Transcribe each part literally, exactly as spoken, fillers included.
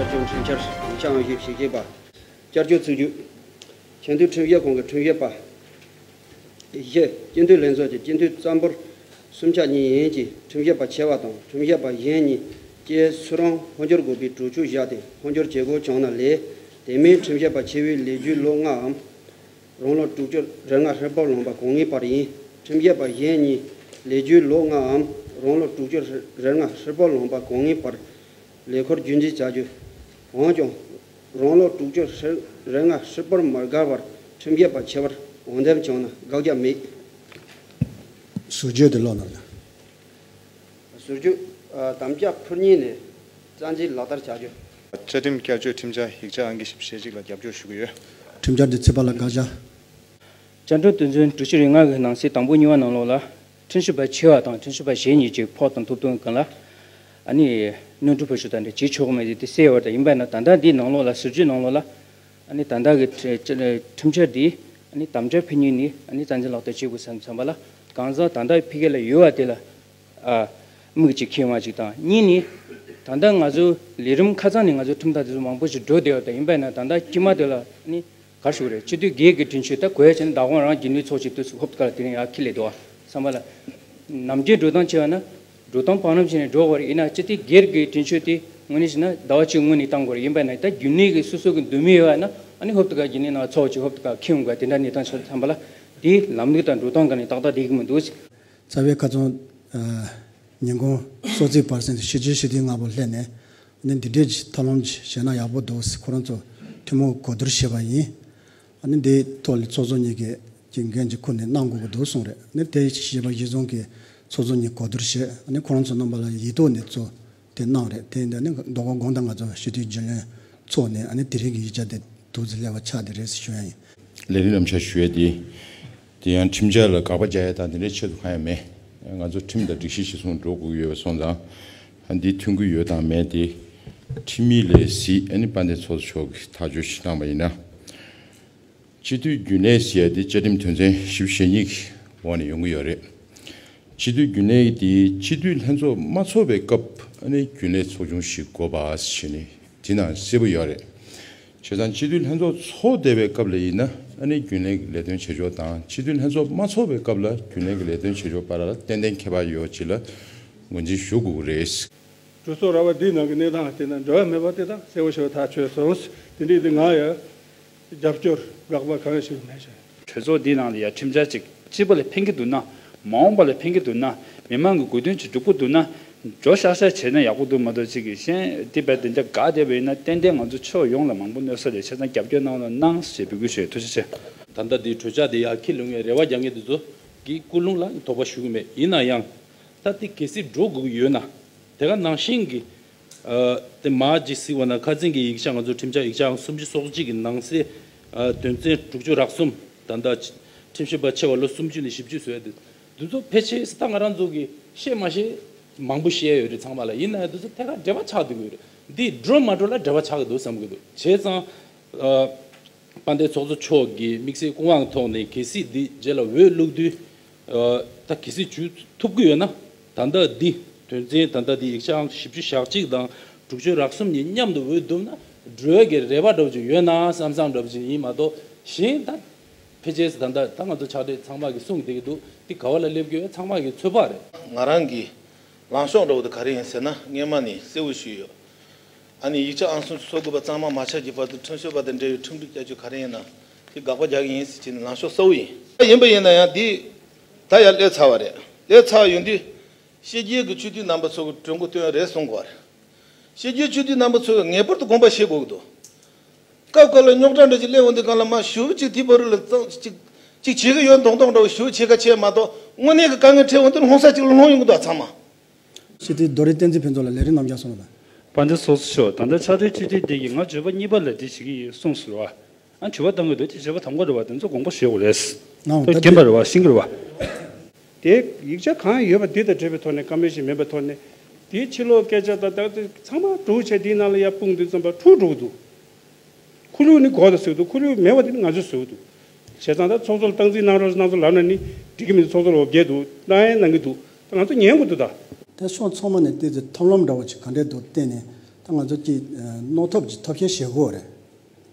བསྐྱར་བཅོས་ཁྲིམས་འཆར་ཡིག་ཆ་ཨང་བཞི་ཞིབ་དཔྱད་པ། བསྐྱར་བཅོས་ཚིག་བརྗོད། ཆེས་མཐོའི་ཁྲིམས་ཞིབ་ཁང་གི་ཁྲིམས་ཞིབ་པ་བཞི། སྤྱི་འཐུས་ལྷན་ཚོགས་ཀྱི་སྤྱི་འཐུས་རྩ་འབོར་སུམ་ཆ་གཉིས་ཡན་གྱི་ཁྲིམས་ཞིབ་པ་ཆེ་བ་དང་ཁྲིམས་ཞིབ་པ་གཞན་གཉིས་བཅས་སུ་རང་དཔལ་འབྱོར་དགོས་པའི་གྲོས་ཆོད་བཞག་སྟེ་དཔལ་འབྱོར་བྱེད་སྒོ་བྱུང་ན་ལས་དེ་མིན་ཁྲིམས་ཞིབ་པ་ཆེ་བའི་ལས་རྒྱུའི་ལོ་ལྔའམ། རང་ལོ་དྲུག་ཅུ་རེ་ལྔ་ཧྲིལ་པོར་ལོངས་པ་གང་ངེས་པར་ཡིན། ཁྲིམས་ཞིབ་པ་གཞན་གཉིས་ལས་རྒྱུའི་ལོ་ལྔའམ་རང་ལོ་དྲུག་ཅུ་རེ་ལྔ་ཧྲིལ་པོར་ལོངས་པ་གང་ངེས་པར་ལས་འཁོར་རྒྱུན་འཛིན་བྱ་རྒྱུ། འོན་ཀྱང་རང་ལོ་དྲུག་ཅུ་རེ་ལྔ་ཧྲིལ་པོར་མ་བརྒལ་བར་ཁྲིམས་ཞིབ་པ་ཆེ་བར་འོས་འདེམས་བྱུང་ན་དགག་བྱ་མེད། ཟུར་བརྗོད་དེ་ཀློག་གནང་། ཟུར་བརྗོད། ཨ། དམ་བཅའ་ཕུལ་མཁན་ནས་རྩ་འཛིན་ལག་བསྟར་བྱ་རྒྱུ། བཅའ་ཁྲིམས་བསྐྱར་བཅོས་ཁྲིམས་འཆར་ཡིག་ཆ་ཨང་ཀི་བཞི་བཅུ་ཞེ་གཅིག་ལ་རྒྱབ་སྐྱོར་ཞུ་གི་ཡོད། ཁྲིམས་འཆར་འདི་ཚེས་པ་ལ་དགག་བྱ། བཅའ་ཁྲིམས་དོན་ཚན་དྲུག་ཅུ་རེ་ལྔ་གི་ནང་གསེས་དང་པོ་གཉིས་པ་ནང་ལོགས་ལ་ཁྲིམས་ཞིབ་པ་ཆེ་བ་དང་ཁྲིམས་ཞིབ་པ་གཞན་གཉིས་ཀྱི་ཕོགས་དང་ཐོབ་ཐང་སྒང་ལ་ཨ་ནི་གནོན་སྒྲུབ་ཕོགས་ཆོད་དང་འབྲེལ་བྱེད་ཆོག་གི་མེད་དེ་དེ་གསལ་བ་དང་ཡིན་པ་ན་ད་ལྟ་འདིའི་ནང་ལོགས་ལ་ཟུར་བརྗོད་ནང་ལོགས་ལ་ཨ་ནི་ད་ལྟ་གི་ཁྲི་ཁྲི་ཁྲིམས་འཆར་འདི་ཨ་ནི་དམ་བཅའ་ཕུལ་མཁན་ནས་ཨ་ནི་རྩ་འཛིན་ལག་བསྟར་བྱེད་དགོས་བསམ་བསམ་པ་ལ་གང་ཟག་ད་ལྟ་ཕ་གི་ལ་ཡོད་པ་དེ་ལ་ཨ་མིག་ཅིག་འཁྱེར་བ་ཅིག་དང་། གཉིས་ནི་ད་ལྟ་ང་ཚོ་ལས་རིམ་ཁ་ཚང་ནས་ང་ཚོ་ཁྲིམས་ཐག་དེ་ཚོ་མང་པོ་ཞིག་འགྲོ་བསྡད་ཡོད་དང་ཡིན་པ་ན་ད་ལྟ་དཀྱིལ་མ་དེ་ལ་ཨ་ནི། ག་རེ་ཞུ་དགོས་རེད། སྤྱི་འཐུས་སྒེར་གྱི་དྲུང་ཆོས་ད་གོ་ཡ་བྱས་ན་བདག་དབང་རང་རྒྱུན་ལས་ཚོགས་ཀྱི་དུས་སུ་ཧོབ་ཏེ་ག་ལ་དེ་རིང་ཡར་འཁྱེར་སླེབས་འདུག་བསམ་པ་ལ། ནམ་རྒྱུན་འགྲོ་སྟངས་བྱས་པ་ན་འགྲོ་སྟངས་སྤང་རང་བྱས་ནས་འགྲོ་དགོས་རེད། ཡིན་ན་སྤྱི་འཐུས་སྒེར་གྱི་དྲུང་ཆོས་དེ་དངོས་གནས་བྱས་ན་ཟླ་བ་གཅིག་སྔོན་ནས་བཏང་དགོས་རེད། ཡིན་པ་ན་ད་རྒྱུན་ལས་ཀྱི་སོ་སོ་གི་འདོད་མོས་ཡོད་པ་ན་ཨ་ནི་ཧོབ་ཏེ་ག་རྒྱུན་ལས་ནང་ཚོགས་ཀྱི་ཧོབ་ཏེ་ག་འཁྱེར་ཡོང་ག་དེ་འདྲ་གནས་སྟངས་ཆགས་བསམ་པ་ལ་དེའི་ལམ་ལུགས་དང་འགྲོ་སྟངས་ག་ནས་ཏག་ཏག་བསྡད་ཀྱི་མི་འདུག་རྩ་བའི་ཁ་སང་ཉིན་གུང་གསོལ་ཚིགས་བར་གསེང་དུ་ཞི་བཅུ་ཞི་བདེའི་ལྔ་པོ་སླེབས་ནས་ཨ་ནི་འདི་འདྲའི་ཐབས་ལམ་ཞིག་བྱས་ན་ཡག་པོ་འདུག་ཟེར་ཁོ་རང་ཚོ་ཐུན་མོང་གོ་བསྡུར་བྱས་པ་ཡིན། ཨ་ནི་འདིའི་ཐོག་ལ་ཚོགས་གཙོ་གཉིས་ཀྱིས་ཀྱི་འགན་ཅིག་ཁུར་ནས་གནང་དགོས་ཀྱི་འདུག་གསུངས་རེད། ཨ་ནི་དེ་བཞེས་པ་གཞི་བཟུང་གིས་ཚོགས་གཙོ་གཉིས་གོ་བསྡུར་བྱས། ཨ་ནི་ཁོ་རང་ཚོ་རྣམ་པ་ལ་ཡིག་ཐོག་ནས་གཙོ་དེ་གནང་རེད། དེ་ཡིན་དུས་ཨ་ནི་ཟླ་གོང་དགོང་དག་ང་ཚོ་ཞི་བདེའི་རྒྱུན་ལས་ཚོགས་ནས་ཨ་ནི་དེ་རིང་གི་ཡིག་ཆ་དེ་འདུག་སེ་སླེབས་པ་ཆགས་བསྡད་རེད་ཟེར་ཞུ་ཡ་ཡིན། ལས་རིམ་རྣམ་གཞག་ཞུ་ཡས་དེ། དེ་ཡང་ཁྲིམས་འཆར་ལ་དགག་པ་རྒྱག་ཡས་དང་དེ་འདྲའི་ཆེད་དུ་གང་ཡང་མེད། ང་ཚོ་ཁྲིམས་དང་སྒྲིག་གཞི་གཞིར་བཟུང་འགྲོ་དགོས་ཀྱི་ཡོད་པ་སོང་ཙང་། ཨ་འདི་མཐུན་འགྱུར་ཡོད་དང་མེད་དེ། ཁྲིམས་ཡིག་ལས་གཟིགས་ཨ་ནི་དཔལ་ལྡན་ཚོགས་གཙོ་མཆོག་གིས་ཐག་གཅོད་ཞིག་གནང་བ་ཡིན་ན། སྤྱི་འཐུས་རྒྱུན་ལས་ཟེར་ཡས་དེ་བཅའ་ཁྲིམས་དོན་ཚན་བཞི་བཅུ་ཞེ་གཉིས་ཀྱི་འོག་ནས་ཡོང་གི་ཡོད་རེད། སྤྱི་འཐུས་རྒྱུན་ལས་དེ་སྤྱི་འཐུས་ལྷན་ཚོགས་མ་ཚོགས་པའི་སྐབས་ཨ་ནི་རྒྱུན་ལས་ཚོགས་ཆུང་ཞིག་དགོས་པ་ཞེས་ནས་དེ་ནང་གསལ་པོ་ཡོད་རེད། བྱས་ཙང་སྤྱི་འཐུས་ལྷན་ཚོགས་ཚོགས་བསྡད་པའི་སྐབས་ལ་ཡིན་ན་ཨ་ནི་རྒྱུན་ལས་ཀྱི་ལས་དོན་བྱེད་ཕྱོགས་དང་སྤྱི་འཐུས་ལྷན་ཚོགས་མ་ཚོགས་པའི་སྐབས་ལ་རྒྱུན་ལས་ཀྱི་ལས་དོན་བྱེད་ཕྱོགས་བར་ལ་ཏན་ཏན་ཁྱད་པར་ཡོད་ཅེས་ལ་ངོས་འཛིན་ཞུ་དགོས་ཀྱི་རེད། གྲོས་ཚོགས་ར་བ་འདིའི་ནང་གི་གནས་སྟངས་དེ་ན་འབྲེལ་བ་མེད་པ་དེ་དག་གསལ་པོ་ཞེ་པོ་ཐག་ཆོད་སོང་། དེ་འདྲའི་དེ་ང་ཡ་རྒྱབ་སྐྱོར་དགག་པ་གང་ཡང་ཞིག་མེད་ཤག་གྲོས་ཚོགས་འདིའི་ནང་ལ་ཡ་ཁྲིམས་འཆར་ཅིག་སྤྱི་པ་ལ་ཕན་གྱི་འདུག་ན། མ་འོངས་པ་ལ་ཕན་གྱི་འདུག་ན། མི་མང་གི་དགོས་འདུན་ཅིག་འགྲུབ་ཀྱི་འདུག་ན། འགྲོ་ཤག་ཤག་བྱས་ན་ཡག་པོ་འདུག་མ་གཏོགས་ཅིག་གི་གཞན་དེ་བས་དེ་འདྲ་དགག་བསྡད་པ་ཡིན་ན་ཏན་ཏན་ང་ཚོ་ཕྱོགས་ཡོངས་ལ་མང་པོ་གནོད་ས་རེད། བྱས་ཙང་རྒྱབ་སྐྱོར་གནང་རོགས་གནང་ཞེས་འབོད་སྐུལ་ཞུ་ཡས། ཐུགས་རྗེ་ཆེ། ད་ལྟ་འདི་གྲོས་འཆར་འདི་ཡར་འཁྱེར་ལོང་ངས་རེ་བ་རྒྱག་མཁན་འདི་ཚོ་གི་ཀུན་སློང་ལ་དོགས་པ་ཞུ་གི་མེད། ཡིན་ན་ཡང་ད་འདི་གལ་སྲིད་འགྲོ་དགོས་ཀྱི་ཡོད་ན་དེ་ག་ནང་བཞིན་གྱི་ཨ་དེ་མ་ཅིག་གཟིགས་པ་ན་ཁ་སང་གི་ཡིག་ཆ་ང་ཚོ་ཁྲིམས་འཆར་ཡིག་ཆ་ཨང་སུམ་ཅུ་སོ་གཅིག་གི་ནང་གསེས་ཨ་དོན་ཚན་དྲུག་ཅུ་རེ་གསུམ། ད་ལྟ་ཁྲིམས་ཞིབ་པ་ཆེ་བ་ལོ་སུམ་ཅུ་ནས་བཞི་བཅུ་བཟོས་ཏེ་འདི་ཚོ་ཕལ་ཆེར་ད་ང་རང་ཚོ་གི་ཤེས་མ་ཤེས་མང་པོ་བཤད་ཡོད་རེད། ཚང་མ་ལ་ཡིན་ན་ཡང་འདི་ཚོ་ཐད་ཀར་འབྲེལ་བ་ཆགས་བསྡད་ཀྱི་ཡོད་རེད། འདི་འགྲོ་མ་འགྲོ་ལ་འབྲེལ་བ་ཆགས་ཀྱི་འདུག་བསམ་གྱི་འདུག་བྱས་ཙང་ཨ། དཔལ་ལྡན་ཚོགས་གཙོ་མཆོག་གིས་དམིགས་བསལ་སྐུ་དབང་ཐོག་ནས་གལ་སྲིད་འདི་རྗེས་ལ་འོས་བླུགས་དུས། ཨ་ད་གལ་སྲིད་འཇུ་ཐུབ་ཀྱི་ཡོད་ན། ད་ལྟ་འདི་དོན་ཚན་ད་ལྟ་འདི་ཡིག་ཆ་ཨང་བཞི་བཅུ་ཞེ་གཅིག་དང་དྲུག་ཅུ་རེ་གསུམ་གཉིས་མཉམ་དུ་འོས་བསྡུ་ན་འགྲོ་ཡས་ཀྱི་རེ་བ་འདྲ་བོ་ཅིག་ཡོད་ན་བསམ་བསམ་འདྲ་བོ་ཅིག་ཡིན་མ་གཏོགས་གཞན་ད་ཕལ་ཆེར་ད་ལྟ་ད་ང་ཚོ་ཕྱག་སྦྲེལ་ཚང་མ་གིས་གསུངས་བསྡད་ཀྱི་འདུག་འདི་ག་བ་ལ་སླེབས་ཀྱི་ཡོད་ཚང་མ་གིས་ཚོད་དཔག་རེད། ང་རང་གི་ལངས་ཕྱོགས་འདྲ་བོ་དེ་ག་རེ་ཡིན་ཟེར་ན་སྔོན་མ་ནས་གསལ་བོ་ཞུས་ཡོད། ཨ་ནི་ཡིག་ཆ་ཨང་སུམ་ཅུ་སོ་དགུ་པ་གཙང་མ་མ་ཆགས་ཀྱི་བར་དུ་ཁྲིམས་ཞིབ་པ་དང་འབྲེལ་བའི་ཁྲིམས་སྒྲིག་བསྐྱར་བཅོས་ག་རེ་ཡིན་ན་དེ་དགག་པ་རྒྱག་གི་ཡིན་ཟེར་བྱས་ནས་ལངས་ཕྱོགས་གསལ་བོ་ཡིན། ཡིན་པ་ཡིན་ན་ཡང་འདི་ད་ཡར་སླེབས་ཚར་བ་རེད། སླེབས་ཚར་བ་ཡིན་དུས་ཕྱི་རྒྱལ་གྱི་སྤྱི་འཐུས་རྣམ་པ་ཚོ་གི་གྲོས་འགོ་བཏོན་རེད་གསུང་གི་ཡོད་རེད། ཕྱི་རྒྱལ་སྤྱི་འཐུས་རྣམ་པ་ཚོས་ངེས་པར་དུ་དགོངས་པ་བཞེས་དགོས་ཀྱི་འདུག་སྐབས་སྐབས་ལ་རྙོག་དྲ་འདྲ་ཅིག་སླེབས་འོང་དུས་སྒང་ལ་མར་ཞུ་བ་གཅིག་དེའི་བར་དུ་ལ་གཙང་གཅིག་གཅིག་བྱེད་ཀྱི་ཡོད་མདོག་མདོག་འདྲ་བོ་ཞུ་བྱེད་ཁ་བྱས་མ་གཏོགས་དངོས་གནས་ཀྱི་དཀའ་ངལ་འཕྲད་འོང་དུས་ལྷུང་ས་གཅིག་ལ་ལྷུང་ཡོང་གི་འདུག་ཚང་མ། སྤྱི་འཐུས་རྡོ་རིང་བསྟན་འཛིན་ཕུན་ཚོགས་ལ་ལས་རིམ་རྣམ་གཞག་གསུངས་དང་། དཔལ་ལྡན་ཚོགས་གཙོ་མཆོག་ད་ལྟ་ཕྱག་སྦྲེལ་སྤྱི་འཐུས་དེ་གིས་ང་བརྗོད་པ་གཉིས་པ་ལ་འདི་བྱེད་ཀྱི་ཡིན་གསུངས་སོང་བ། ཨ་དྲི་བ་བཏང་གི་འདུག་དེ་བརྗོད་པ་དང་པོ་རེད་བ། དེ་ཚོ་དགོངས་པ་བཞེས་དགོས་རེད། ནའང་ད་རྒན་པ་རེད་བ། ཤེས་ཀྱི་རེད་བ། དེ་ཡིག་ཆ་གང་ཡོད་པ་འདི་དང་འབྲེལ་བའི་ཐོག་ནས་བཀའ་མོལ་ཞིག་མིན་པའི་ཐོག་ནས་དེའི་ཕྱི་ལོགས་སྐད་ཆ་དང་ད་ཚང་མ་འགྲོ་བྱས་དེའི་ནང་ལ་ཡར་སྤུངས་དུས་ཙམ་པ་འཁྲུག་འགྲོ་གི་འདུག་ཁོར་ཡུག་ནི་འགོག་ཏུ་བཟོས་འདུག་ཁོར་ཡུག་མེད་པ་དེ་ནི་ང་ཚོས་བཟོས་འདུག་བྱས་ཙང་ད་ཚོགས་གཙོ་ལ་སྟངས་འཛིན་གནང་རོགས་གནང་ཚུལ་ལབ་ན་ནི་འགྲིག་གི་མི་འདུག་ཚོགས་གཙོ་ལ་འོ་བརྒྱལ་འདུག་གནང་ཡང་གནང་གི་འདུག་ད་ང་ཚོ་ཉན་དགོས་འདུག་ད། ད་ཕྱོགས་ཚང་མ་ནས་བལྟས་ཚེ་ཐབས་ལམ་འདྲ་བོ་ཅིག་ག་འདྲས་འདུག་བལྟས་ནས་ད་ ང་ཚོ་གི་ཨ་མནོ་ཐབས་ཀྱི་ཐབས་ཤེས་བྱེད་དགོས་རེད།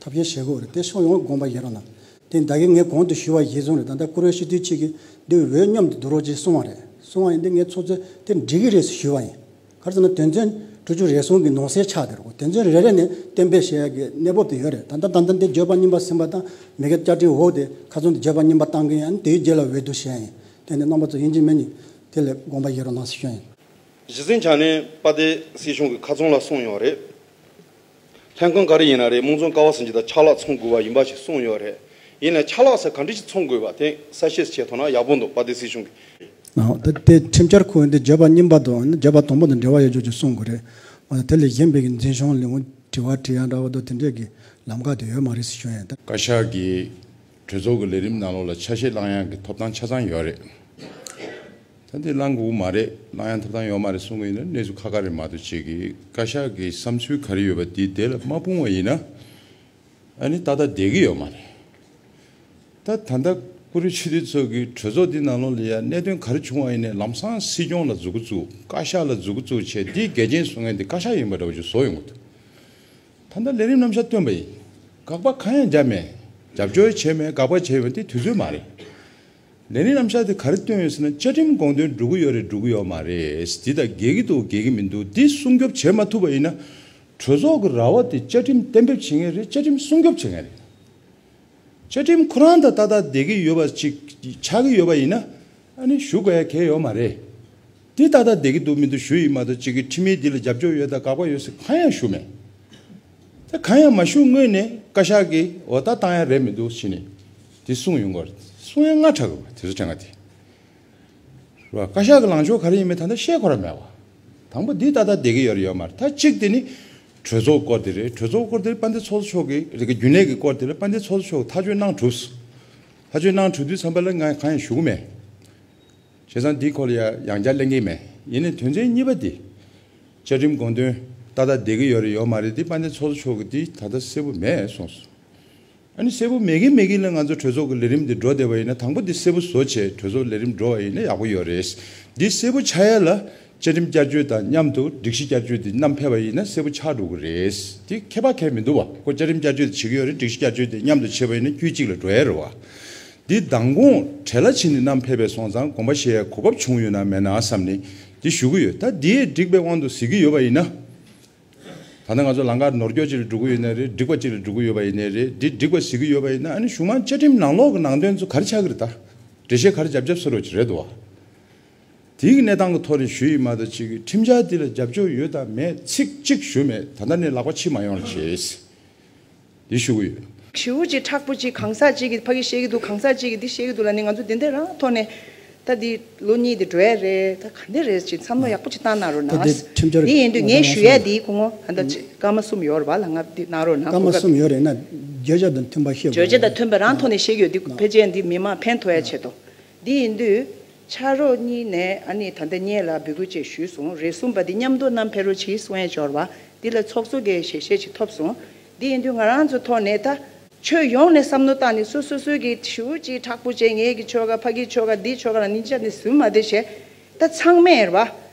ཐབས་ཤེས་བྱེད་དགོས་རེད། དེ་ཕྱོགས་ཡོངས་དགོངས་པ་བཞེས་རོགས་གནང་། དེ་ད་གིན་ངས་གོང་དུ་ཞུས་པ་གཞིར་བཟུང་རེད། ད་ལྟ་བཀུར་འོས་སྤྱི་འཐུས་གཅིག་གིས་འདི་འོས་མཉམ་དུ་བསྡུ་རོགས་ཅེས་གསུངས་པ་རེད། གསུངས་པ་ཡིན་དུས་ངས་ཚོགས་གཙོས་དེ་འགྲིག་གི་རེད་ཟེར་ཞུས་པ་ཡིན། ག་རེ་ཟེར་ན་དོན་ཚན་དྲུག་ཅུ་རེ་ཟུང་གི་ནང་གསེས་ཆགས་བསྡད་རེད། དོན་ཚན་རེ་རེ་ནས་གཏན་འབེབས་བྱེད་ཡག་གི་གནས་བབ་དེ་ཡོད་རེད། ད་ལྟ་ད་ལྟ་འདི་བརྗོད་པ་རྙིང་པ་ཟིན་པ་དང་མི་སྒེར་བཅའ་ཁྲིམས་འོག་དེ་ཁ་ཚོན་དེ་བརྗོད་པ་རྙིང་པ་བཏང་གི་ཡིན། དེའི་རྗེས་ལ་འོས་བསྡུ་བྱེད་ཡག་ཡིན། དེ་ནས་རྣམ་པ་ཚོ་ཡིན་གཅིག་མིན་གཉིས་དེ་ལ་དགོངས་པ་བཞེས་རོགས་གནང་ཟེར་ཞུ་ཡ་ཡིན། གཞི་རྩའི་ཆ་ནས་དཔལ་ལྡན་སྲིད་གཞུང་གི་ཁ་ཚོན་ལ་གསུངས་ཡོད་རེད། ལྷན་ཁང་ག་རེ་ཡིན་ན་རེད། དམངས་གཙོ་ཀ་བ་ཟིན་གྱི་དང་ཆ་ལག་ཚང་དགོས་པ་ཡིན་པ་ཞིག་གསུངས་ཡོད་རེད། ཡིན་ནའི་ཆ་ལག་ཟེར་ག་འདྲ་ཞིག་ཚང་དགོས་པ་དེ་གསལ་བཤད་བྱས་ཐུབ་ན་ཡག་པོ་འདུག་དཔལ་ལྡན་སྲིད་གཞུང་གིས། ཨ་ད་དེ་ཁྲིམས་འཆར་ཁོ་འདི་བརྗོད་པ་རྙིང་པ་དང་བརྗོད་པ་དང་པོ་དང་འབྲེལ་བ་ཡོད་ཆོག་ཅིག་གསུང་དགོས་རེད། འོ་ན་དེ་ལས་གཞན་པའི་གི་འཛིན་སྐྱོང་ལས་ཁུངས་དྲི་བ་དྲི་ཡ་འདྲ་བོ་དང་དེ་འདྲས་ཀྱི་ལམ་ཁ་དེ་ཡོད་མ་རེད་ཟེར་ཞུ་ཡ་ཡིན། ད་བཀའ་ཤག་གིས་གྲོས་ཚོགས་ཀྱི་ལས་རིམ་ནང་ལོགས་ལ་ཆ་ཤས་བླང་ཡག་གི་ཐོབ་ཐང་ཆ་ཚང་ཡོད་རེད། ད་འདི་བླང་དགོས་མ་རེད། བླང་ཡག་ཐོབ་ཐང་ཡོད་མ་རེད་གསུང་གི་ཡིན་ན་གནས་ཚུལ་ཁ་ཁ་རེད་མ་གཏོགས། ཅིག་གིས་བཀའ་ཤག་གི་བསམ་ཚུལ་ག་རེ་ཡོད་པ་འདི་དེ་ལ་མ་སྤུངས་པ་ཡིན་ན་ཨ་ནི་ཏག་ཏག་བསྡད་ཀྱི་ཡོད་མ་རེད། ད་ད་ལྟ་བཀུར་འོས་སྤྱི་འཐུས་ཚོ་གིས་གྲོས་ཚོགས་འདི་ནང་ལོགས་ལ་ཡ་གནད་དོན་ག་རེ་བྱུང་བ་ཡིན་ནའི་ལམ་སང་སྲིད་སྐྱོང་ལ་མཛུབ་གུ་བཙུགས། བཀའ་ཤག་ལ་མཛུབ་གུ་བཙུགས་བྱས་འདི་འགལ་རྐྱེན་བཟོ་མཁན་འདི་བཀའ་ཤག་ཡིན་པ་འདྲ་བོ་ཅིག་བཟོ་ཡོང་གི་འདུག་ད་ལྟ་ལས་རིམ་རྣམ་གཞག་བཏོན་པ་ཡིན། དགག་པ་གང་ཡང་བརྒྱབ་མེད། རྒྱབ་སྐྱོར་བྱས་མེད། དགག་པ་བྱས་མེད། དེ་དུས་ཚོད་མ་རེད། ལས་རིམ་རྣམ་གཞག་དེ་ག་རེ་བཏོན་ཡོད་ཟེར་ན་བཅའ་ཁྲིམས་དགོངས་དོན་འགྲུབ་ཀྱི་ཡོད་རེད་འགྲུབ་ཀྱི་ཡོད་མ་རེད། འདི་དང་འགལ་གྱི་འདུག་འགལ་གྱི་མི་འདུག་འདི་སྲུང་སྐྱོབ་བྱེད་མ་ཐུབ་པ་ཡིན་ན་གྲོས་ཚོགས་ཀྱི་ར་བ་དེ་བཅའ་ཁྲིམས་གཏན་འབེབས་བྱེད་མཁན་རེད། བཅའ་ཁྲིམས་སྲུང་སྐྱོབ་བྱེད་མཁན་རེད། བཅའ་ཁྲིམས་ཁོ་རང་དང་ཏག་ཏག་བསྡད་ཀྱི་ཡོད་པ་ཅིག་ཆགས་ཀྱི་ཡོད་པ་ཡིན་ན་ཨ་ནི་ཞུ་དགོས་ཡ་གལ་ཡོད་མ་རེད། འདི་ཏག་ཏག་བསྡད་ཀྱི་འདུག་མི་འདུག་ཞུ་ཡི་མ་གཏོགས་ཅིག་གིས་ཁྲིམས་ཡིག་འདི་ལ་རྒྱབ་སྐྱོར་ཡོད་དང་དགག་པ་ཡོད་ཟེར་གང་ཡང་ཞུ་མེད། ད་གང་ཡང་མ་ཞུ་སྔོན་ནས་བཀའ་ཤག་གིས་འོ་ད་བཏང་ཡ་རེད་མི་འདུག་ཕྱི་ནས་འདི་གསུངས་ཡོང་གི་རེད། གསུང་ཡ་སྔ་དྲགས་གི་རེད། དེ་ཚོ་དྲན་ག་དེ་རེད་བ། བཀའ་ཤག་གི་ལངས་ཕྱོགས་ག་རེ་ཡིན་མིན་ད་ལྟ་བཤད་ཁོ་ར་མེད་བ། དང་པོ་འདི་ཏག་ཏག་བསྡད་ཀྱི་ཡོད་རེད་ཡོད་མ་རེད། ད་གཅིག་དེ་ནི་གྲོས་ཚོགས་སྐོར་དེ་རེད། གྲོས་ཚོགས་སྐོར་དེ་དཔལ་ལྡན་ཚོགས་གཙོ་མཆོག་གིས་རྒྱུན་ལས་ཀྱི་སྐོར་དེ་རེད། དཔལ་ལྡན་ཚོགས་གཙོ་མཆོག་ཐག་གཅོད་གནང་གྲུབ་སོང་། ཐག་གཅོད་གནང་གྲུབ་དུས་ཙམ་པ་ལ་ང་གང་ཡང་ཞུ་གི་མེད། བྱས་ཙང་འདིའི་སྐོར་ལ་ཡ་ཡང་བསྐྱར་གླེང་གི་མེད། ཡིན་ནའི་དོན་ཚན་གཉིས་པ་འདི། བཅའ་ཁྲིམས་དགོངས་དོན་ཏག་ཏག་བསྡད་ཀྱི་ཡོད་རེད་ཡོད་མ་རེད་འདི་དཔལ་ལྡན་ཚོགས་གཙོ་མཆོག་གིས་འདི་ད་ལྟ་གསལ་པོ་མེད་གསུངས་སོང་། ཨ་ནི་གསལ་པོ་མེད་གི་མེད་གི་ལ་ང་ཚོ་གྲོས་ཚོགས་ཀྱི་ལས་རིམ་འདི་འགྲོ་བསྡད་པ་ཡིན་ན་དང་པོ་འདི་གསལ་པོ་བཟོ་བྱས་གྲོས་ཚོགས་ལས་རིམ་འགྲོ་བ་ཡིན་ན་ཡག་པོ་ཡོད་རེད། འདི་གསལ་པོ་ཆགས་ཡ་ལ་བཅའ་ཁྲིམས་བསྐྱར་བཅོས་དང་མཉམ་དུ་སྒྲིག་གཞི་བསྐྱར་བཅོས་འདི་བསྣམས་ཕེབས་པ་ཡིན་ན་གསལ་པོ་ཆགས་འགྲོ་གི་རེད། འདི་ཁྱད་པར་གང་ཡང་མི་འདུག་བ། ཁོ་བཅའ་ཁྲིམས་བསྐྱར་བཅོས་འདི་བྱེད་ཀྱི་ཡོད་རེད། སྒྲིག་གཞི་བསྐྱར་བཅོས་འདི་མཉམ་དུ་བྱས་པ་ཡིན་ན་དཀྱུས་གཅིག་ལ་འགྲོ་ཡ་རེད་བ། འདི་མདང་དགོང་གྲལ་ལ་ཕྱིན་ནས་བསྣམས་ཕེབས་པ་སོང་ཙང་དགོངས་པ་བཞེས་ཡ་གོ་སྐབས་བྱུང་ཡོད་ན་མེད་ན་བསམ་ནས་འདི་ཞུ་གི་ཡོད། ད་འདི་འགྲིག་པའི་དབང་དུ་གཟིགས་ཀྱི་ཡོད་པ་ཡིན་ན། ད་ནི་ང་ཚོ་ལམ་ཁ་ནོར་སྐྱོད་ཅིག་ལ་འགྲོ་གི་ཡོད་ནའི་རེད། འགྲིག་པ་ཅིག་ལ་འགྲོ་གི་ཡོད་པ་ཡིན་ནའི་རེད། འདི་འགྲིག་པ་གཟིགས་ཀྱི་ཡོད་པ་ཡིན་ན་ཨ་ནི་གཞུང་མང་བཅའ་ཁྲིམས་ནང་ལོགས་ཀྱི་ནང་དོན་ཚོ་ག་རེ་ཆགས་ཀྱི་རེད། ད་འགྲེལ་བཤད་ག་རེ་རྒྱབ་རྒྱབ་ཟེར་རོགས་ཅིག་རེད་འདུག་བ། དེའི་གནས་སྟངས་ཀྱི་ཐོག་ནས་ཞུས་ཡིན་མ་གཏོགས་ཅིག་གི་ཁྲིམས་འཆར་འདི་ལ་རྒྱབ་སྐྱོར་ཡོད་དང་མེད་ཚིག་གཅིག་ཞུས་མེད། ད་ལྟ་ནས་ལག་པ་ཕྱིས་མ་ཡོང་རོགས་བྱེད། འདི་ཞུ་གི་ཡོད། ཞེ་པོ་ཅིག་མཁྲེགས་པོ་ཅིག་གང་ཟག་ཅིག་གིས་ཕ་གི་བཤད་ཀྱི་འདུག་གང་ཟག་ཅིག་གིས་འདི་བཤད་ཀྱི་འདུག་ལབ་ནས་ང་ཚོ་འདི་འདྲ་རང་ཐོག་ནས་ད་འདི་ལོ་གཉིས་འདི་འགྲོ་ཡ་རེད། ད་ག་འདྲ་རེད་ཅིག་བསམ་བློ་ཡག་པོ་ཅིག་བཏང་གནང་རོགས་ད་གནང་། འདི་ཁྲིམས་འཆར་འདི་ཡིན་དུས་ངས་ཞུ་ཡ་འདི་སྐུ་ངོ་ད་ལྟ་ཅིག་སྐར་མ་གསུམ་ཡོད་རེད་བ། ལ་ང་འདི་གནང་རོགས་གནང་། སྐར་མ་གསུམ་ཡོད་རེད་ན་བརྗོད་བྱ་དང་མཐུན་པ་བཤད་དགོས། བརྗོད་བྱ་དང་མཐུན་པ་རང་ཐོག་ནས་བཤད་ཀྱི་ཡོད། འདི་ཕལ་ཆེར་འདི་མི་མང་ཕན་ཐོགས་ཡ་ཆེད་དུ། འདི་ཡིན་དུས། ཕྱག་རོགས་གཉིས་ནས་ཨ་ནི་ད་ལྟ་སྔོན་ལ་འབོད་སྐུལ་བཅས་ཞུས་སོང་། རེ་ཟུང་བ་འདི་མཉམ་དུ་བསྣམས་ཕེབས་རོགས་གྱིས་གསུང་ཡས་འབྱོར་བ། འདི་ལ་ཚོགས་གཙོ་གིས་ཞལ་བཞེས་ཅིག་ཐོབ་སོང་། འདི་ཡིན་དུས་ང་རང་ཚོ་ཐོག་ནས་ད་ཆོས་ཡོངས་ནས་བསམ་བློ་བཏང་ནས་སོ་སོ་སོའི་གི་ཞུ་ཅིག་མཁྲེགས་པོ་བྱས་ངེད་ཀྱི་ཆོལ་ཁ་ཕ་གིའི་ཆོལ་ཁ་འདིའི་ཆོལ་ཁ་ལ་ནི་ཅག་ནས་ཟུན་མ་བསྡད་བྱས་ད་ཚང་མས་རེད་བ།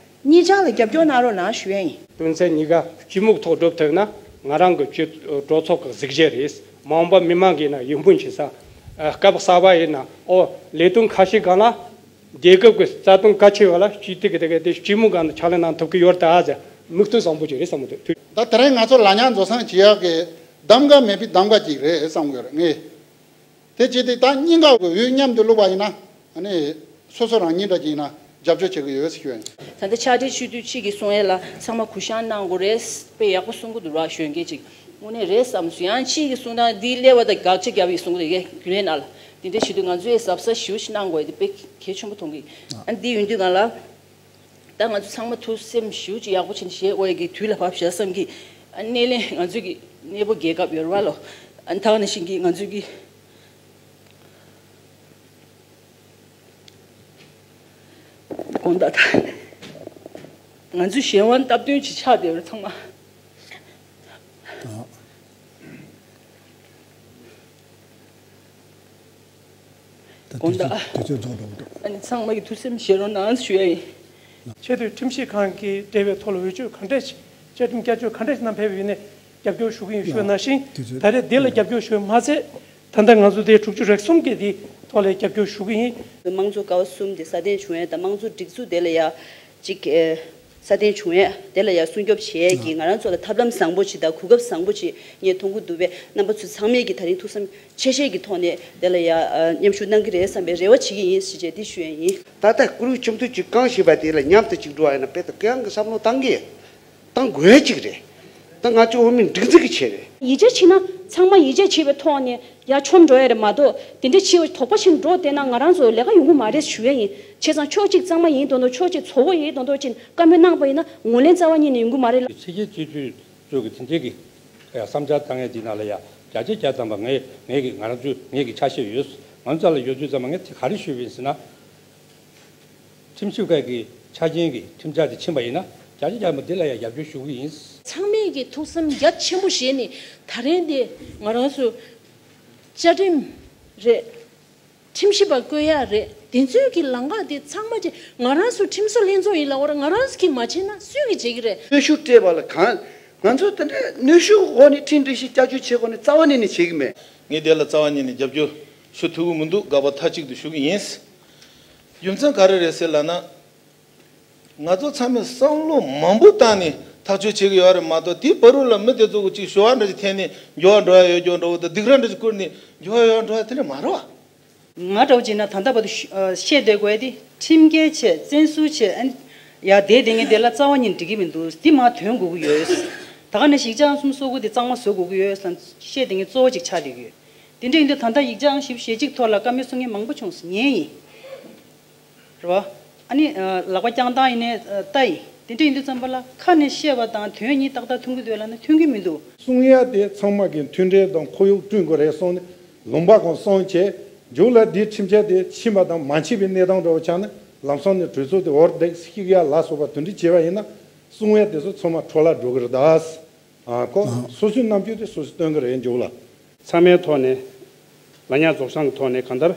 གཉིས་ཆར་ལ་རྒྱབ་སྐྱོར་གནང་རོགས་གནང་ཞུ་ཡ་ཡིན། དོན་ཚན་གཉིས་ཀ་སྤྱི་མོས་ཐོག་སྒྲུབ་ཐུབ་ན་ང་རང་གི་སྤྱི་གྲོས་ཚོགས་ཀྱི་གཟིགས་གཞི་རེད། མ་འོངས་པ་མི་མང་གིས་ན་ཡིད་སྨོན་བྱེད་ས། ཨ་སྐབས་གསར་པ་ཡིན་ན་ཨོ་ལས་དོན་ཁ་ཤས་སྒང་ལ་རྒྱལ་ཁབ་ཀྱི་རྩ་དོན་གལ་ཆེ་བ་ལ་སྤྱི་འཐུས་ཀྱི་དེ་ག་དེ་སྤྱི་མོས་སྒང་ནས་ཕྱག་ལས་གནང་ཐུབ་ཀྱི་ཡོད་ད་ཟེར་མིག་ལྟོས་བཟང་པོ་ཅིག་རེད་བསམ་གི་འདུག་ད་དེ་རིང་ང་ཚོ་ལ་ཉག་འཛོ་སང་བྱེད་ཡག་གི་གདམ་ག་མེད་པའི་གདམ་ག་ཅིག་རེད་བསམ་གི་ཡོད་རེད་ངས། དེ་བྱས་ཏེ་ད་གཉིས་ཀ་གི་འོས་མཉམ་དུ་བླུགས་པ་ཡིན་ན་ཨ་ནི་སོ་སོ་རང་ཉིད་འདྲ་ཅིག་ཡིན་ན་རྒྱབ་སྐྱོར་བྱེད་ཀྱི་ཡོད་ཟེར་ཞུ་ཡ་ཡིན། ད་ལྟ་ཕྱག་སྦྲེལ་སྤྱི་འཐུས་གཅིག་གིས་གསུང་ཡས་ལ་ཚང་མ་གུ་ཡངས་གནང་དགོས་རེད། དཔེ་ཡག་པོ་གསུང་གི་འདུག་ར་གཞོན་སྐྱེས་ཅིག་དངོས་གནས་རེད་བསམ་སོང་། ཡང་གཅིག་གིས་གསུང་སྟངས་འདི་ཀླད་པ་དང་དགག་བྱ་རྒྱབ་ཡས་གསུང་གི་འདུག་ཡ་རྒྱུན་ལས་ནང་ལ་དེ་འདྲ་བྱེད་དུས་ང་ཚོས་གཟབ་གཟབ་ཞེ་པོ་ཅིག་གནང་དགོས་ཡ་དེ་དཔེ་གལ་ཆེན་པོ་མཐོང་གི། ཨ་འདི་ཡིན་དུས་ང་ལ། ད་ང་ཚོ་ཚང་མ་ཐུགས་སེམས་ཞེ་པོ་ཅིག་ཡག་པོ་བྱས་ནས་བཞེས་དགོས་ཡ་གི་དུས་ལ་བབས་ཤག་བསམ་གི། ཨ་སྣེ་ལེན་ང་ཚོ་གི་གནས་སྤོ་རྒྱལ་ཁབ་ཡོད་རེད་བ་ལོ། ཨ་ད་ག་ནང་བཞིན་གྱི་ང་ཚོ་གི་དགོངས་དག་ད་ང་ཚོ་གཞན་དབང་སྟབས་བསྟུན་ཅིག་ཆགས་བསྡད་ཡོད་རེད་ཚང་མ། དགོངས་དག་དུས་ཚོད་རྫོགས་འགྲོ་གི་འདུག་ཨ་ནི་ཚང་མ་གི་ཐུགས་སེམས་བཞེས་རོགས་གནང་ཞུ་ཡ་ཡིན། ཆེས་མཐོའི་ཁྲིམས་ཞིབ་ཁང་གིས་འབྲེལ་བའི་ཐོག་ལ་འོས་ཆོས་ག་འདྲས་ཤིག་ བཅའ་ཁྲིམས་བསྐྱར་བཅོས་ག་འདྲ་ཞིག་གནང་ཕེབས་ཡོད་ནས་རྒྱབ་སྐྱོར་ཞུ་གི་ཡིན་ཞུ་བ་ནང་བཞིན། དེ་ཚོ་ད་རེས་འདི་ལ་རྒྱབ་སྐྱོར་ཞུ་བ་མ་ཟད། ད་ལྟ་ང་ཚོ་དེ་དྲུག་ཅུ་རེ་གསུམ་གྱི་དེ་ཐོག་ལ་རྒྱབ་སྐྱོར་ཞུ་གི་ཡིན། དམངས་གཙོ་ཀ་བ་གསུམ་དེ་སྲ་བརྟན་བྱུང་ཡས་དང་དམངས་གཙོ་སྒྲིག་འཛུགས་དེ་ལ་ཡ་གཅིག་ཨེ། སྲ་བརྟན་བྱུང་ཡས་དེ་ལ་ཡ་སྲུང་སྐྱོབ་བྱེད་ཡས་ཀྱི་ང་རང་ཚོ་ལ་ཐབས་ལམ་བཟང་པོ་ཅིག་དང་གོ་སྐབས་བཟང་པོ་ཅིག་ངས་མཐོང་གི་འདུག་པས། རྣམ་པ་ཚོ་ཚང་མས་ཀྱི་ད་རིང་ཐུགས་བསམ་ཆེ་བཞེས་ཀྱི་ཐོག་ནས་དེ་ལ་ཡ་མཉམ་ཞུགས་གནང་གི་རེད་བསམ་པའི་རེ་བ་བྱེད་ཀྱི་ཡིན་ཞེས་བྱས་འདི་ཞུ་ཡས་ཡིན། ད་ལྟ་བཀུར་འོས་ཆེན་མོ་ཅིག་བསྐངས་བཞིན་པ་དེ་ལ་མཉམ་དུ་ཅིག་འགྲོ་བ་ཡིན་ན་དཔེ་ད་གུ་ཡངས་ཀྱི་བསམ་བློ་བཏང་གི་ཡོད། བཏང་དགོས་ཡ་གཅིག་རེད། ད་ང་ཚོ་འོས་མི་སྒྲིག་འཛུགས་ཀྱི་ཆེད་རེད། ཡིད་ཆེས་བྱེད་ན་ཚང་མ་ཡིད་ཆེས་བྱེད་པའི་ཐོག་ནས་ཡར་མཆོང་འགྲོ་ཡ་རེད་མ་གཏོགས། དེ་འདྲ་བྱེད་དོགས་པ་བྱེད་འགྲོ་བསྡད་ན་ང་རང་ཚོ་ལས་ཀ་ཡོང་གི་མ་རེད་ཞུ་ཡ་ཡིན། བྱས་ཙང་ཕྱོགས་གཅིག་གཙང་མ་ཡིན་མདོག་མདོག་ཕྱོགས་གཅིག་བཙོག་པོ་ཡིན་མདོག་མདོག་ཅིག་བཀའ་མོལ་གནང་པ་ཡིན་ན་ངོས་ལེན་རྩ་བ་ཉིད་ནས་ཡོང་གི་མ་རེད་ལ། ཕྱི་རྒྱལ་སྤྱི་འཐུས་ཚོས་ཀྱི་དེ་འདྲའི་གི་ཡ་བསམ་འཆར་བཏང་ཡ་དེ་ནང་ལ་ཡ་བརྒྱ་ཆ་བརྒྱ་ཐམ་པ་ངས་ངས་ཀྱི་ང་རང་ཚོས་ངས་ཀྱི་ཆ་ཤས་ཡོད། ང་ཚོ་ལ་ཡོད་དུས་ཙམ་པ་ངས་དེ་ག་རེ་ཞུས་པ་ཡིན་ཟེར་ན། ཁྲིམས་ཞིབ་ཁང་གི་ཆ་རྐྱེན་གྱི་ཁྲིམས་འཆར་དེ་ཕྱིན་པ་ཡིན་ན་བརྒྱ་ཆ་བརྒྱ་མ་འདི་ལ་ཡང་རྒྱབ་སྐྱོར་ཞུ་གི་ཡིན། ཚང་མས་ཀྱི་ཐུགས་བསམ་རྒྱ་ཆེན་པོ་བཞེས་ནས་ད་རིང་འདི་ང་རང་ཚོ་བཅའ་ཁྲིམས་རེད། ཁྲིམས་ཞིབ་པ་བསྐོ་ཡག་རེད། དེ་ཚོའི་གི་ལམ་ཁ་དེ་ཚང་མ་ཅིག་ང་རང་ཚོ་ཁྲིམས་བཟོ་ལྷན་ཚོགས་ཡིན་ལ་འོ་ར་ང་རང་ཚོ་གིས་མ་བྱས་ན་སུས་ཀྱིས་བྱེད་ཀྱི་རེད། གནོན་ཤུགས་སྤྲད་པ་ལ་གང་། ང་ཚོ་དེ་འདྲ་གནོན་ཤུགས་འོག་ནས་ཁྲིམས་སྒྲིག་གཞི་བསྐྱར་བཅོས་བྱེད་དགོས་ནི་རྩ་བ་ནས་ནས་བྱེད་ཀྱི་མེད། ངས་དེ་ལ་རྩ་བ་ཉིད་ནས་རྒྱབ་སྐྱོར་ཞུ་ཐུབ་ཀྱི་མི་འདུག་དགག་པ་མཐའ་གཅིག་ཏུ་ཞུ་གི་ཡིན། རྒྱུ་མཚན་ག་རེ་རེད་ཟེར་ལབ་ན། ང་ཚོ་ཚང་མས་བསམ་བློ་མང་པོ་བཏང་ནས་ཐག་གཅོད་བྱེད་ཀྱི་ཡོད་རེད་མ་གཏོགས། དེའི་བར་དུ་ལ་མི་དེ་ཚོ་གི་ཅིག་ཞུ་བ་འདྲ་ཞིག་འཐེན་ནས་འགྱུར་བ་འགྲོ་ཡ་ཡོད་རྒྱུ་འདྲ་བོ་དང་སྡིགས་ར་འདྲ་ཞིག་བསྐུར་ནས་འགྱུར་བ་ཡོད་འགྲོ་ཡ་དེ་འདྲ་མ་རེད་བ། ང་འདྲ་བོ་བྱས་ན་ད་ལྟ་བར་དུ་ཤ་ཨ་བཤད་བསྡད་དགོས་ཡ་དེ་ཁྲིམས་འགལ་བྱས་བཙན་བཟུང་བྱས་ཨ་ནི་ཡ་དེ་དེ་ངས་དེ་ལ་རྩ་བ་ཉིད་འགྲིག་གི་མི་འདུག་འདི་མར་དོན་དགོས་ཀྱི་ཡོད། ད་ག་ནས་ཡིག་ཆ་གསུམ་སོ་དགུ་དེ་གཙང་མ་བཟོ་དགོས་ཀྱི་ཡོད་ཟེར་བཤད་དེ་ངས་གཙོ་བོ་ཅིག་ཆགས་བསྡད་ཀྱི་ཡོད། དེ་འདྲ་ཡིན་དུས་ད་ལྟ་ཡིག་ཆའང་ཞིབ་ཞེ་གཅིག་ཐོག་ལ་བཀའ་མོལ་གསུང་མཁན་མང་པོ་བྱུང་སོང་ངས་ཡིན། རེད་བ། ཨ་ནི་ལག་པ་བརྐྱངས་སྟངས་ཡིན་ནའི་ལྟ་ཡིན། དེ་འདྲ་ཡིན་དུས་ཙམ་པ་ལ་ཁ་ནས་བཤད་པ་དང་དོན་གཉིས་ཏག་ཏག་མཐུན་གྱི་འདུག་ལབ་ན་མཐུན་གྱི་མི་འདུག་གསུང་ཡ་དེ་ཚང་མ་གི་མཐུན་འབྲེལ་དང་ཁོར་ཡུག་བསྐྲུན་དགོས་རེད་གསུངས་ནས་ལུང་པ་གང་གསུངས་བྱས། མཇུག་ལ་འདིའི་ཁྲིམས་འཆར་དེ་ཕྱིན་པ་དང་མ་ཕྱིན་པའི་གནས་སྟངས་འདྲ་བོ་ཆགས་ན་ལམ་སང་ནས་གྲོས་ཚོགས་དེ་འོར་འདེགས་བཤིག་ཡ་ལ་སོགས་པ་དེ་འདྲ་བྱས་པ་ཡིན་ན་གསུང་ཡ་དེ་ཚོ་ཚང་མ་འཕྲོ་བརླག་འགྲོ་གི་རེད་ད། ཨ་ཁོ་སོ་སོའི་རྣམ་འགྱུར་དེ་སོ་སོས་སྟོན་གི་རེད་མཇུག་ལ། ཚང་མའི་ཐོག་ནས་ལ་ཉག་རྫོགས་སངས་ཀྱི་ཐོག་ནས་གང་ལྟར་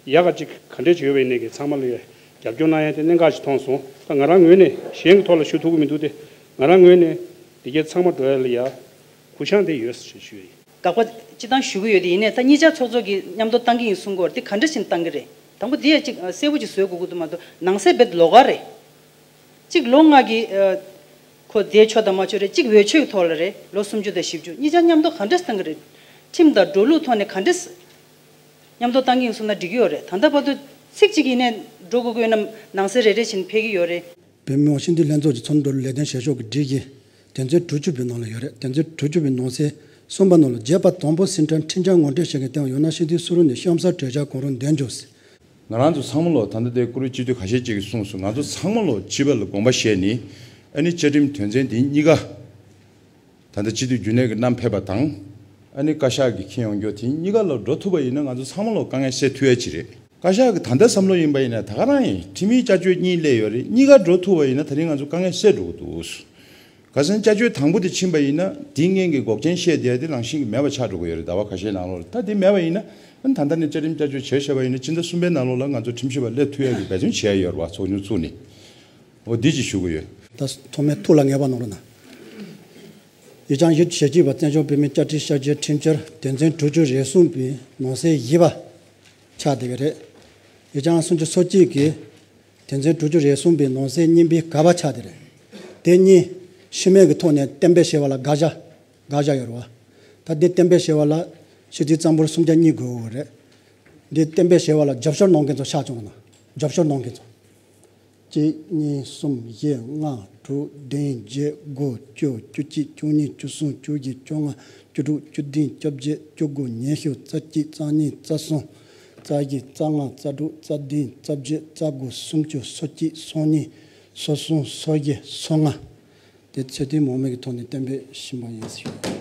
ཡག་ག་ཅིག་ག་འདྲས་ཡོད་པའི་ནས་ཀྱི་ཚང་མ་ལ་རྒྱབ་སྐྱོར་གནང་ཡ་དེ་གནད་འགག་ཅིག་མཐོང་སོང་། ད་ང་རང་ངོས་ནས་གཞན་གྱི་ཐོག་ལ་ཞུ་ཐུབ་ཀྱི་མི་འདུག་སྟེ། ང་རང་ངོས་ནས་འདི་གའི་ཚང་མ་འགྲོ་ཡ་ལ་ཡ་གུ་ཤང་དེ་ཡོད་ཞེས་ཞུ་ཡ་ཡིན། དགག་པ་སྤྱི་བཏང་ཞུ་གི་ཡོད་དེ་ཡིན་ནའི་ད་གཉིས་ཆ་ཚོགས་གཙོ་གིས་མཉམ་དུ་བཏང་གི་ཡིན་གསུང་གི་ཡོད་རེད། དེ་ག་འདྲ་ཞིག་བཏང་གི་རེད། དང་པོ་དེ་ཡ་གཅིག་གསལ་པོ་ཅིག་བཟོ་དགོས་ཀྱི་འདུག་མ་གཏོགས་ནང་གསེས་རྦད་ལོགས་ཀ་རེད། གཅིག་ལོ་ལྔ་གི་ཨ། ཁོ་དེ་ཆོག་དང་མ་ཆོག་རེད། གཅིག་འོས་ཆོས་ཀྱི་ཐོག་ལ་རེད། ལོ་སུམ་ཅུ་དང་བཞི་བཅུ་གཉིས་ཆ་མཉམ་དུ་ག་འདྲས་བཏང་གི་རེད། ཁྲིམས་དང་འགྲོ་ལུགས་ཐོག་ནས་ག་འདྲས་མཉམ་དུ་བཏང་གི་ཡིན་གསུངས་ན་འགྲིག་གི་ཡོད་རེད། ད་ལྟ་བར་དུ་ཚིག་གཅིག་ཡིན་ནའི་འགྲོ་དགོས་ཀྱི་ཡོད་ན་ནང་གསེས་རེ་རེ་བཞིན་ཕེབས་ཀྱི་ཡོད་རེད། བོད་མི་མང་སྤྱི་འཐུས་ལྷན་ཚོགས་ཀྱི་ཚོགས་འདུར་ལས་དོན་བྱེད་ཕྱོགས་ཀྱི་སྒྲིག་གཞི་དོན་ཚན་དྲུག་ཅུ་པའི་ནང་ལ་ཡོད་རེད། དོན་ཚན་དྲུག་ཅུ་པའི་ནང་གསེས་གསུམ་པ་ནང་ལ་བརྗོད་པ་དང་པོ་སེམས་ཁྲལ་ཁྲིམས་འཆར་ངོ་སྤྲོད་བྱེད་མཁན་སྟེང་ཡང་ན་སྤྱི་འཐུས་སུ་རུང་ནས་གཤམ་གསལ་གྲོས་འཆར་གང་རུང་འདོན་ཆོག་ཟེར། ང་རང་ཚོ་ཚང་མ་ལོ་ད་ལྟ་དེ་བཀུར་འོས་སྤྱི་འཐུས་ཁ་ཤས་ཅིག་གིས་གསུངས་སོང་། ང་ཚོ་ཚང་མ་ལོ་སྤྱི་པ་ལ་དགོངས་པ་བཞེས་ནས་ཨ་ནི་བཅའ་ཁྲིམས་དོན་ཚན་དེ་གཉིས་ཀ་ད་ལྟ་སྤྱི་འཐུས་རྒྱུན་ལས་ཀྱི་བསྣམས་ཕེབས་པ་དང་ཨ་ནི་བཀའ་ཤག་གིས་འཁྱེར་ཡོང་རྒྱུ་དེ་གཉིས་ཀ་ལ་འགྲོ་ཐུབ་པ་ཡིན་ན་ང་ཚོ་ཚང་མ་ལོ་དཀའ་ངལ་སེལ་ཐུབ་ཡ་ཅིག་རེད། བཀའ་ཤག་གི་ད་ལྟ་བསམ་བློ་ཡིན་པ་ཡིན་ན་ད་ག་རང་ཡིན། ཁྲིམས་ཡིག་བསྐྱར་བཅོས་གཉིས་སླེབས་ཡོད་རེད། གཉིས་ཀ་འགྲོ་ཐུབ་པ་ཡིན་ན་ད་རིང་ང་ཚོ་དཀའ་ངལ་སེལ་འགྲོ་གི་འདུག་ཁ་སང་བསྐྱར་བཅོས་དང་པོ་དེ་ཕྱིན་པ་ཡིན་ན་དེའི་སྔོན་གྱི་འགོག་རྐྱེན་བཤད་བསྡད་ཡ་དེ་རང་བཞིན་གྱིས་མེད་པ་ཆགས་འགྲོ་གི་ཡོད་རེད། ཟླ་བ་ཁ་ཤས་ནང་ལོགས་ལ། ད་དེ་མེད་པ་ཡིན་ན་ཨ་ནི་ད་ལྟ་ནས་བཅའ་ཁྲིམས་བསྐྱར་བཅོས་བྱས་བཞག་པ་ཡིན་ན་སྤྱི་ཟླ་གསུམ་པའི་ནང་ལོགས་ལ་ང་ཚོ་ཁྲིམས་ཞིབ་པ་སླེབས་ཐུབ་ཡ་གི་འབད་བརྩོན་བྱས་ཡ་ཡོད་རེད་བ། ཚོགས་ཆུང་བཙུགས་ནས། འོ་འདི་ཅིག་ཞུ་གི་ཡོད། ད་ཐོག་མའི་ཐུགས་ལ་ངེས་པ་གནང་རོགས་གནང་། ཡིག་ཆ་ཞེ་གཅིག་པ་བཙན་བྱོལ་བོད་མིའི་བཅའ་ཁྲིམས་ཤར་གྱི་ཁྲིམས་འཆར་དོན་ཚན་དྲུག་ཅུ་རེ་གསུམ་པའི་ནང་གསེས་བཞི་པ་ཆགས་བསྡད་ཀྱི་རེད། ཡིག་ཆ་སུམ་ཅུ་སོ་གཅིག་གི་དོན་ཚན་དྲུག་ཅུ་རེ་གསུམ་པའི་ནང་གསེས་གཉིས་པའི་ག་པ་ཆགས་བསྡད་རེད། དེ་གཉིས་ཕྱི་མའི་གི་ཐོག་ནས་གཏན་འབེབས་བྱས་པ་ལ་དགག་བྱ་དགག་བྱ་ཡོད་རེད་བ། ད་འདི་གཏན་འབེབས་བྱས་པ་ལ་སྤྱི་འཐུས་གཙང་པོར་སུམ་བརྒྱ་གཉིས་དགོས་ཀྱི་རེད། འདི་གཏན་འབེབས་བྱས་པ་ལ་རྒྱབ་སྐྱོར་གནང་མཁན་ཚོ་ཤག་བཅོ་ལྔ་ནང་རྒྱབ་སྐྱོར་གནང་མཁན་ཚོ། གཅིག་གཉིས་གསུམ་བཞི་ལྔ་དྲུག་བདུན་བརྒྱད་དགུ་བཅུ་བཅུ་གཅིག་བཅུ་གཉིས་བཅུ་གསུམ་བཅུ་བཞི་བཅོ་ལྔ་བཅུ་དྲུག་བཅུ་བདུན་བཅོ་བརྒྱད་བཅུ་དགུ་ཉི་ཤུ་རྩ་གཅིག་རྩ་གཉིས་རྩ་གསུམ་རྩ་བཞི་རྩ་ལྔ་རྩ་དྲུག་རྩ་བདུན་རྩ་བརྒྱད་རྩ་དགུ་སུམ་ཅུ་སོ་གཅིག་སོ་གཉིས་སོ་གསུམ་སོ་བཞི་སོ་ལྔ། དེ་ཚོ་དེ་མང་མོས་ཀྱི་ཐོག་ནས་གཏན་འབེབས་ཕྱིན་པ་ཡིན་ཟེར།